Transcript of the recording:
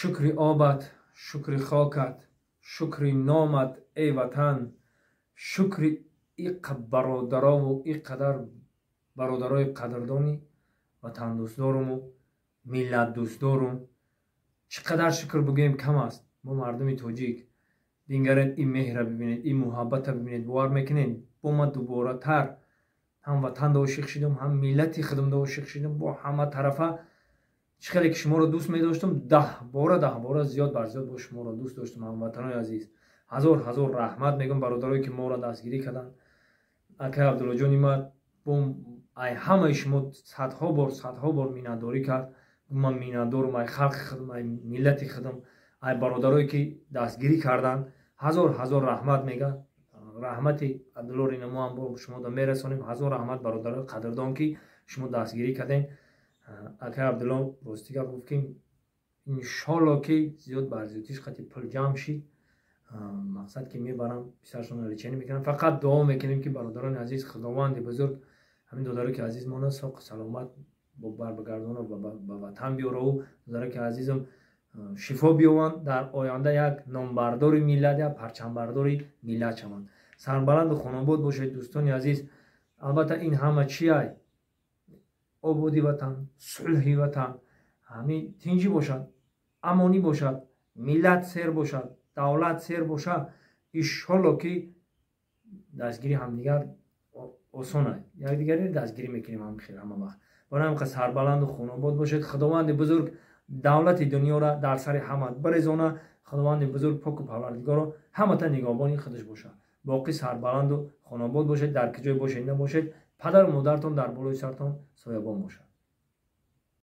Шукри обат, шукри хокат, шукри номат, эй Ватан, шукри иқа бародарову и қадар бародарои қадрдони ватандӯстдоруму миллатдӯстдорум. Чӣ қадар шукр бигӯем, кам аст. Мо мардуми тоҷик, дингаред, ин меҳра бибинед, ин муҳаббата бибинед, бовар мекунед, бо ма дуборатар ҳам ватанда ошиқ шидам, ҳам миллати худамда ошиқ шидам. Бо ҳама тарафа чӣ хеле ки шуморо дӯст медоштам, 10 бора, 10 бора зиёд бар зиёд бо шуморо дӯст доштам. Ҳамватанои азиз, ҳазор ҳазор раҳмат мегӯям бародарое ки моро дастгирӣ карданд. Акай Абдуллоҷони ма бо ай ҳамаи шумо садҳо бор, садҳо бор миннатдорӣ кард. Ман миннатдорум ай халқи худам, ай миллати худам, ай бародарое ки дастгирӣ карданд. Ҳазор ҳазор раҳмат мега. Раҳмати Абдуллоро ина мо ҳам бо шумо мерасонем. Ҳазор раҳмат, бародарои қадрдон, ки шумо дастгирӣ кардем. Акай Абдулло рости гап гуфт, ки иншолло ки зиёд бар зиёдтиш қати пул ҷамъ шид, мақсад ки мебарам, писаршонро лечение мекунам. Фақат дуо мекунем, ки, бародарони азиз, Худованди бузург ҳамин додаро ки азиз мона соқу саломат барбагардона, ба ватан биёраву додаро ки азизам шифо биёванд, дар оянда як номбардори миллат, як парчамбардори миллат шаванд. Сарбаланду хонобод бошед, дӯстони азиз. Албатта, ин ҳама чи ай ободи ватан, сулҳи ватан, ҳамин тинҷӣ бошад, амонӣ бошад, миллат сер бошад, давлат сер бошад, иншолло ки дастгири ҳамдигар осон аст, якдигаре дастгирӣ мекунем ҳамхел ҳама вақт. Барои ҳам сарбаланду хонобод бошед. Худованди бузург давлати дунёра дар сари ҳама барезона. Худованди бузург, поку парвардигоро ҳамата нигоҳбони худаш бошад. Боқӣ сарбаланду хонобод бошед, дар куҷое бошед набошед, падару модаратон дар болои сартон соябон бошад.